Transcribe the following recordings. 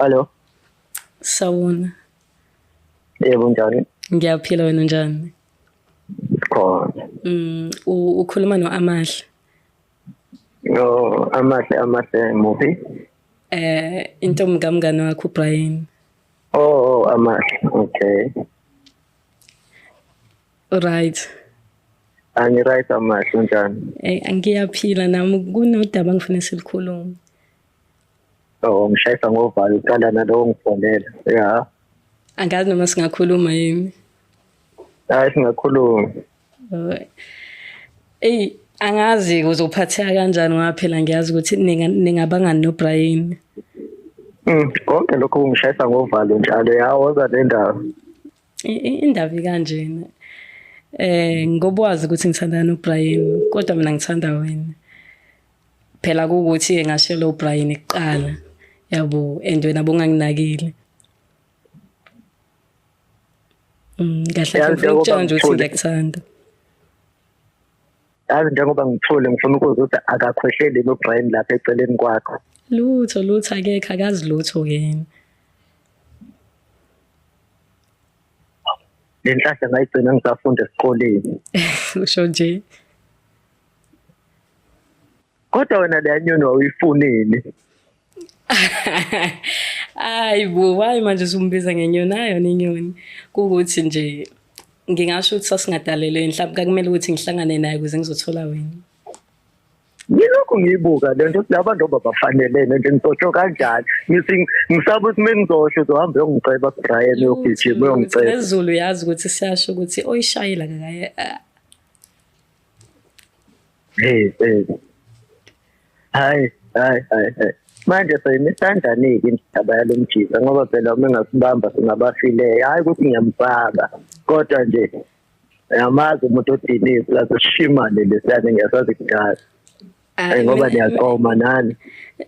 Hello. Sawubona. Yebo, njani? Ngiyaphila, wena unjani? Khona. Ukhuluma noAmahle. No, Amahle, Amahle muphi? Intombi kamngani wakho uBrian. Oh, Amahle. Okay. Right. Angi right, Amahle, unjani? Ngiyaphila nami, kunodaba ngifuna silikhulume. Oh, ngishayisa ngovalo uqala nalowo ngifonela. Ya. Angazi noma singakhuluma yini. Hayi, singakhuluma. Ey, angazi uzophatheka kanjani ngoba phela ngiyazi ukuthi ningabangani noBrian. Konke lokho kungishayisa ngovalo njalo, ya, woza le ndaba. Indaba ikanjena. Ngoba wazi ukuthi ngithandana noBrian, kodwa mina ngithanda wena. Phela kuwukuthi ngashela uBrian kuqala. Yabo, and wena bonganginakile. Kahle Yazi, kahle njengoba ukutshela nje ukuthi ngithule. ngiyakuthanda. Yazi, njengoba ngithule ngifuna ukuzwa ukuthi akakhwehleli noBrian lapha eceleni kwakho. Lutho, lutho, akekho, akazi lutho yena. Le nhlahla ngayigcina ngisafunda esikoleni. Usho nje. Kodwa wena leya nyoni wawuyifunini? Hayi bo, why manje usumbiza ngenyoni? Ayona inyoni. Kuwukuthi nje ngingasho ukuthi sasingadalelwe, mhlawumbe kwakumele ukuthi ngihlangane naye ukuze ngizothola wena. Ngilokhu ngiyibuka le nto ukuthi laba bantu bafanelene nje, ngizosho kanjani? Ngithi ngisaba ukuthi mengizosho uzohamba uyongiceba kuBrian, uyogijima uyongiceba. Nezulu yazi ukuthi siyasho ukuthi oyishayela kakaye. Hey, hey. Hayi, hayi, hayi, hayi. Manje seyimisanjani-ke indaba yalo mjita, ngoba phela uma engasibamba singabafile. Hayi ukuthi ngiyamsaba, kodwa nje uyamazi umuntu odiniwe lapho sishimane lesiyane, ngiyasazi kudala. Hayi, ngoba niyaqoma nani.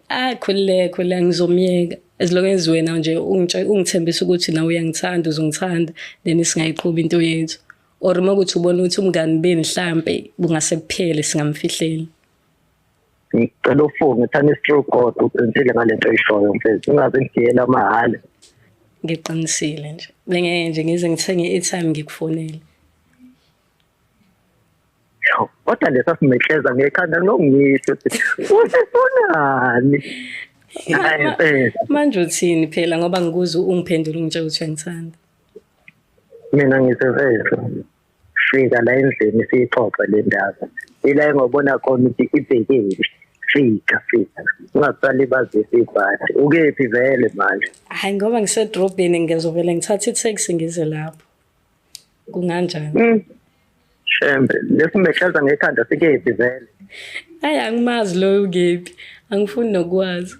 Ah, khululeka, khululeka, ngizomyeka. As long as wena nje ungithembisa ukuthi nawe uyangithanda, uzongithanda, then singayiqhuba into yethu. Or uma kuthi ubona ukuthi umngani beni mhlambe bungase kuphele, singamfihleli. Ngicela ufunge thana i-true God uqinisile ngale nto oyishoyo mfethu, ungaze ngigiyela mahhala. Ngiqinisile nje. Bengeke nje ngize ngithenge i-airtime ngikufonele. Yo, kodwa lesa simehleza ngekhanda nongisho ukuthi usifunani. Hayi mfethu. Manje uthini phela, ngoba ngikuze ungiphendule ungitshela ukuthi uyangithanda. Mina ngithi mfethu, fika la endlini siyixoxe le ndaba. Ila engobona khona ukuthi ibhekephi. Fika, fika. Ungasalibazisi ibhadi. Ukephi vele manje? Hayi, ngoba ngisedrobheni ngizovele ngithathe i-taxi ngize lapho. Kunganjani? Shembe, lesimehleza ngekhanda sikephi vele? Hayi, angimazi loyo ukephi. Angifuni nokwazi.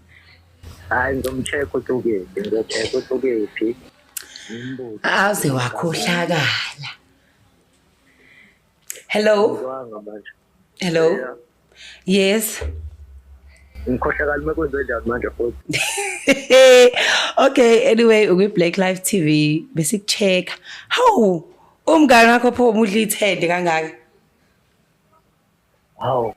Hayi, ngizomcheck ukuthi ukephi, ngizocheck ukuthi ukephi. Aze wakhohlakala. Hello. Ngizwanga manje. Hello. Yeah. Yes. Ngikhohlakala uma kwenze njani manje futhi? Okay, anyway, ukwi Black Life TV besikucheck. Hawu, umngane wakho pho umudla ithende kangaka? Hawu.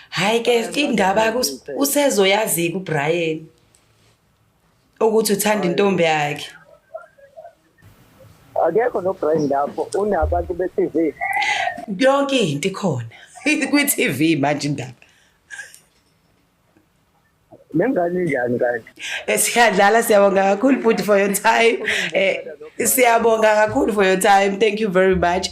Hayi ke, indaba usezoyazi kuBrian ukuthi uthanda intombi yakhe. Akekho noBrian lapho, unabantu be-TV. Yonke into ikhona kwi TV manje indaba. Nengane injani kanti? Siyadlala, siyabonga kakhulu bhuti for your time. Siyabonga kakhulu for your time. Thank you very much.